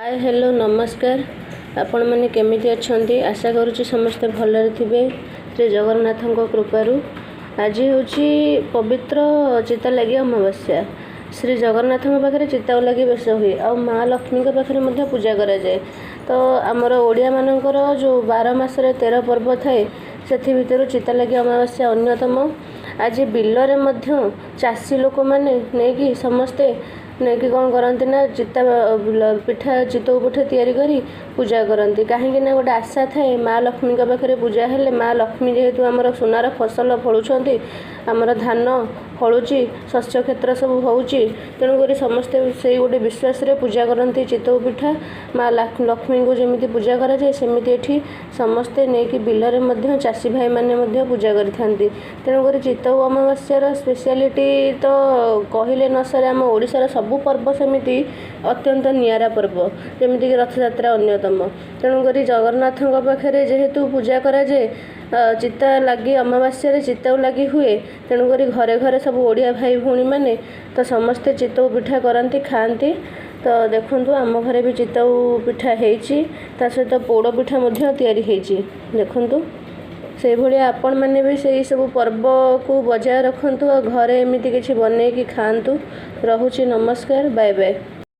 ହାଏ, hello, ନମସ୍କାର। ଆପଣମାନେ କେମିତି ଅଛନ୍ତି? ଆଶା କରୁଛି ସମସ୍ତେ ଭଲରେ ଥିବେ ଶ୍ରୀ ଜଗନ୍ନାଥଙ୍କ କୃପାରୁ। ଆଜି ହେଉଛି ପବିତ୍ର ଚିତାଲାଗି ଅମାବାସ୍ୟା। ଶ୍ରୀ ଜଗନ୍ନାଥଙ୍କ ପାଖରେ ଚିତାଉ ଲାଗି ବେଶ ହୁଏ ଆଉ ମା ଲକ୍ଷ୍ମୀଙ୍କ ପାଖରେ ମଧ୍ୟ ପୂଜା କରାଯାଏ। ତ ଆମର ଓଡ଼ିଆମାନଙ୍କର ଯେଉଁ 12 ମାସରେ 13 ପର୍ବ ଥାଏ, ସେଥି ଭିତରୁ ଚିତାଲାଗି ଅମାବାସ୍ୟା ଅନ୍ୟତମ। ଆଜି ବିଲରେ ମଧ୍ୟ ଚାଷୀ ଲୋକମାନେ ନେଇକି, ସମସ୍ତେ ନେଇକି କ'ଣ କରନ୍ତି ନା ଚିତା ପିଠା, ଚିତଉ ପିଠା ତିଆରି କରି ପୂଜା କରନ୍ତି। କାହିଁକି ନା ଗୋଟେ ଆଶା ଥାଏ, ମା ଲକ୍ଷ୍ମୀଙ୍କ ପାଖରେ ପୂଜା ହେଲେ, ମା ଲକ୍ଷ୍ମୀ ଯେହେତୁ ଆମର ସୁନାର ଫସଲ ଫଳୁଛନ୍ତି, ଆମର ଧାନ ଫଳୁଛି, ଶସ୍ୟ କ୍ଷେତ୍ର ସବୁ ହେଉଛି, ତେଣୁକରି ସମସ୍ତେ ସେଇ ଗୋଟେ ବିଶ୍ୱାସରେ ପୂଜା କରନ୍ତି ଚିତଉ ପିଠା। ମା ଲକ୍ଷ୍ମୀଙ୍କୁ ଯେମିତି ପୂଜା କରାଯାଏ, ସେମିତି ଏଠି ସମସ୍ତେ ନେଇକି ବିଲରେ ମଧ୍ୟ ଚାଷୀ ଭାଇମାନେ ମଧ୍ୟ ପୂଜା କରିଥାନ୍ତି। ତେଣୁକରି ଚିତଉ ଅମାବାସ୍ୟାର ସ୍ପେଶିଆଲିଟି ତ କହିଲେ ନ ସରେ। ଆମ ଓଡ଼ିଶାର ସବୁ ପର୍ବ ସେମିତି ଅତ୍ୟନ୍ତ ନିଆରା ପର୍ବ, ଯେମିତିକି ରଥଯାତ୍ରା ଅନ୍ୟତମ। ତେଣୁକରି ଜଗନ୍ନାଥଙ୍କ ପାଖରେ ଯେହେତୁ ପୂଜା କରାଯାଏ, ଚିତା ଲାଗି ଅମାବାସ୍ୟାରେ ଚିତଉ ଲାଗି ହୁଏ, ତେଣୁକରି ଘରେ ଘରେ ସବୁ ଓଡ଼ିଆ ଭାଇ ଭଉଣୀମାନେ ତ ସମସ୍ତେ ଚିତଉ ପିଠା କରନ୍ତି, ଖାଆନ୍ତି। ତ ଦେଖନ୍ତୁ, ଆମ ଘରେ ବି ଚିତଉ ପିଠା ହେଇଛି, ତା ସହିତ ପୋଡ଼ ପିଠା ମଧ୍ୟ ତିଆରି ହେଇଛି। ଦେଖନ୍ତୁ, ସେଇଭଳିଆ ଆପଣମାନେ ବି ସେଇ ସବୁ ପର୍ବକୁ ବଜାୟ ରଖନ୍ତୁ ଆଉ ଘରେ ଏମିତି କିଛି ବନେଇକି ଖାଆନ୍ତୁ। ରହୁଛି, ନମସ୍କାର, ବାଏ ବାଏ।